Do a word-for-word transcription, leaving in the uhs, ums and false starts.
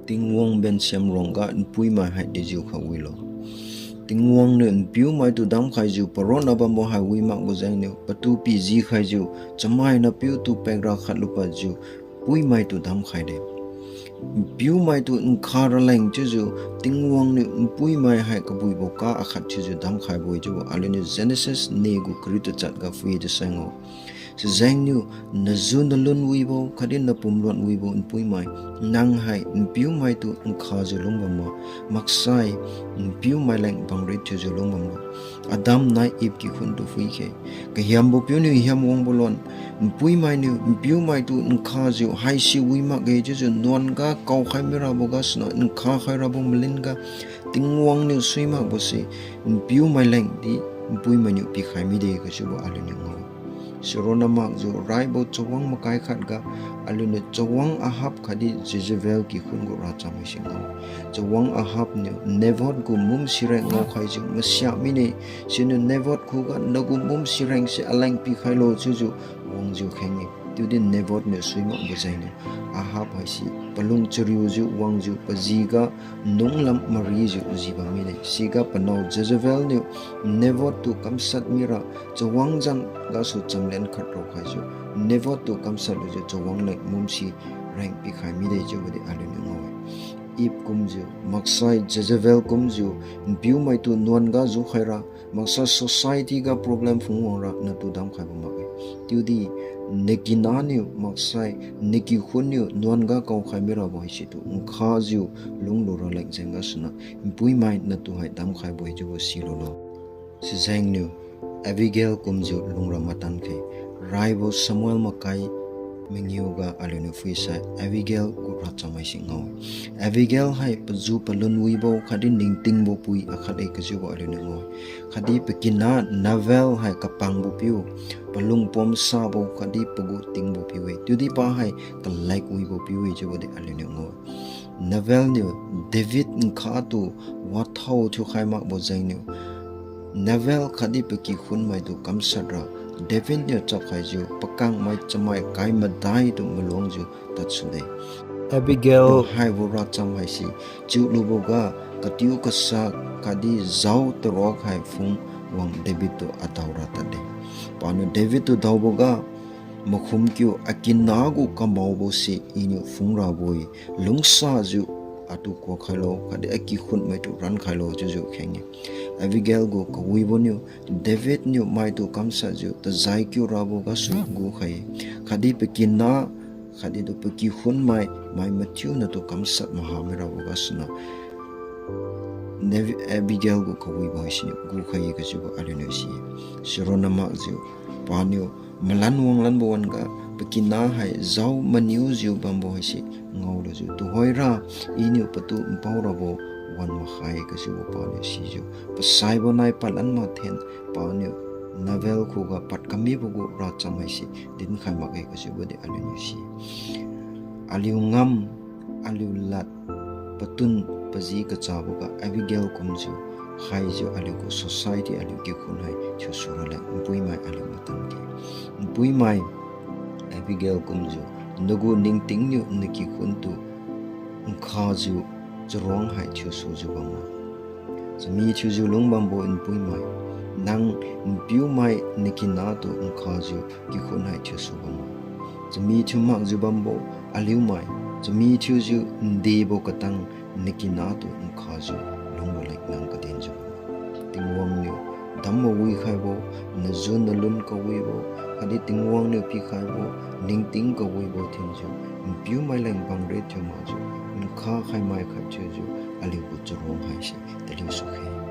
Tingwang bensiam ruangga npuimai hai dejiukha wilo. Tingwang niu npiumaitu damkhaijiu paronna bambo hai wimakbo jengniu patu pijikhaijiu chamaina piutu pakra khatlupadjiu npuimaitu damkhaide. Npiumaitu nkha raleng chiujiu Tingwang niu npuimai hai kabuibo ka akhat thiujiu damkhaibo-e chiubo aliuniu Genesis ne gu kariu tachat ga phui-e chiusai ngao. Sijengniu naju nalun wibo khatdi napumluan wibo npuimai, nang hai npiumaitu nkhajiu lungbamma, maksai npiumai leng bangri thiujiu lungbamlo. Adam nai Eve kikhun tu phuikhe. Kahiambo piuniu hiam wangbo lon, npuimainiu npiumaitu nkhajiu haisi wimakge chiujiu nuan ga kaokhai mirabo gasuniu nkha khairabo malin ga Tingwang niu suimakbose npiumai lengdi npuimainiu pikhai mide kachiubo aliuniu ngao. Sironna makjiu raibo chawang makai khat ga aliuniu chawang Ahab khatdi Jezebel kikhun gu racham haise ngao. Chawang Ahab niu Naboth gu mum sireng ngaokhaijiu masiak mine, siniu Naboth khuga nagu mum sirengse aleng pikhailo chiujiu wangjiu kheng-e. Chiudi Naboth niu suimakbo jengniu Ahab haise palung chariujiu wangjiu pajiga nunglam marijiu jibam mide. Siga panao Jezebel niu Naboth tu kamshat mira chawang jan gasu chamlen khat raokhaijiu Naboth tu kamshat lujiu chawang leng mumsi reng pikhai mide chiubodi aliuniu ngao-e. Eve kumjiu, maksai Jezebel kumjiu, npiumaitu nuan ga jukhaira, maksai society ga problem phungwangra natu damkhaibo makge. Chiudi nakina niu maksai nakikhun niu nuan ga kaokhai mirabo haisitu nkhajiu lunglu raleng jeng gasuniu npuimai natu hai damkhaibo-e chiubo silulo. Sijengniu Abigail kumjiu lungra matankhe. Raibo Samuel makai mangiu ga aliuniu phuisai Abigail gu racham haise ngao. Abigail hai paju palun wibo khatdi ningtingbo pui akhat-e kachiubo aliuniu ngao. Khatdi pakina Nabal hai kapangbo piu, palung pomsabo khatdi pagu tingbo piu-e. Chiudi pa hai kalek wibo piu-e chiubodi aliuniu ngao. Nabal niu David nkha tu wathao thiukhai makbo jengniu Nabal khatdi pakikhunmaitu kamshat ra David niu chapkhaijiu pakangmai chamai kai madaitu maluangjiu tadsude. Abigail haibo racham haise chiuluboga katiu kasa khatdi jao tarok hai phung wang David tu adaora tadde. Paniu David tu daoboga makhumkiu akina gu kamaobose Iniu phungrabo-e, lungsajiu atu kuakhailo khatdi akikhunmaitu rankhailo chiujiu kheng-e. Abigail gu kawiboniu David niu maitu kamshatjiu tajai kiu rabo gasu gukhai-e, khatdi pakina khatdi tu pakikhunmai mai mathiu natu kamshat maha mirabo gasuniu Davi- Abigail gu kawibo haisiniu gukhai-e kachiubo aliuniu si-e. Sironna makjiu paniu malan wanglanbo wan-ga pakina hai jao maniujiu bambo haise ngaolujiu, tuhoira Iniu patu npao rabo wan makhai kachiubo paniu sijiu pasaibo nai palan mathen paniu Nabal khuga pad kamibo gu racham haise dinkhai makge kachiubodi aliuniu si. Aliu ngam, aliu lad, patun paji kachaboga Abigail kumjiu haijiu aliu gu society aliu kikhun hai thiusu raleng npuimai aliu matan ke. Npuimai Abigail kumjiu nagu ningtingniu nakikhun tu nkhajiu charuang hai thiusujiu bamma. Chami thiujiu lungbambo npuimai, nang npiumai nakinatu nkhajiu kikhun hai thiusu bamma. Chami thiu makjiu bambo aliumai, chami thiujiu ndebo katang nakinatu nkhajiu lungraleng nang kadinjiu bamma. Tingwang niu dambo wikhaibo, naju nalun kawibo, khatdi Tingwang niu pikhaibo ningting kawibo thinjiu npiumai leng bangre thiu makjiu, nkha khaimai khat thiujiu aliu gu charuang haise taliu sukhe.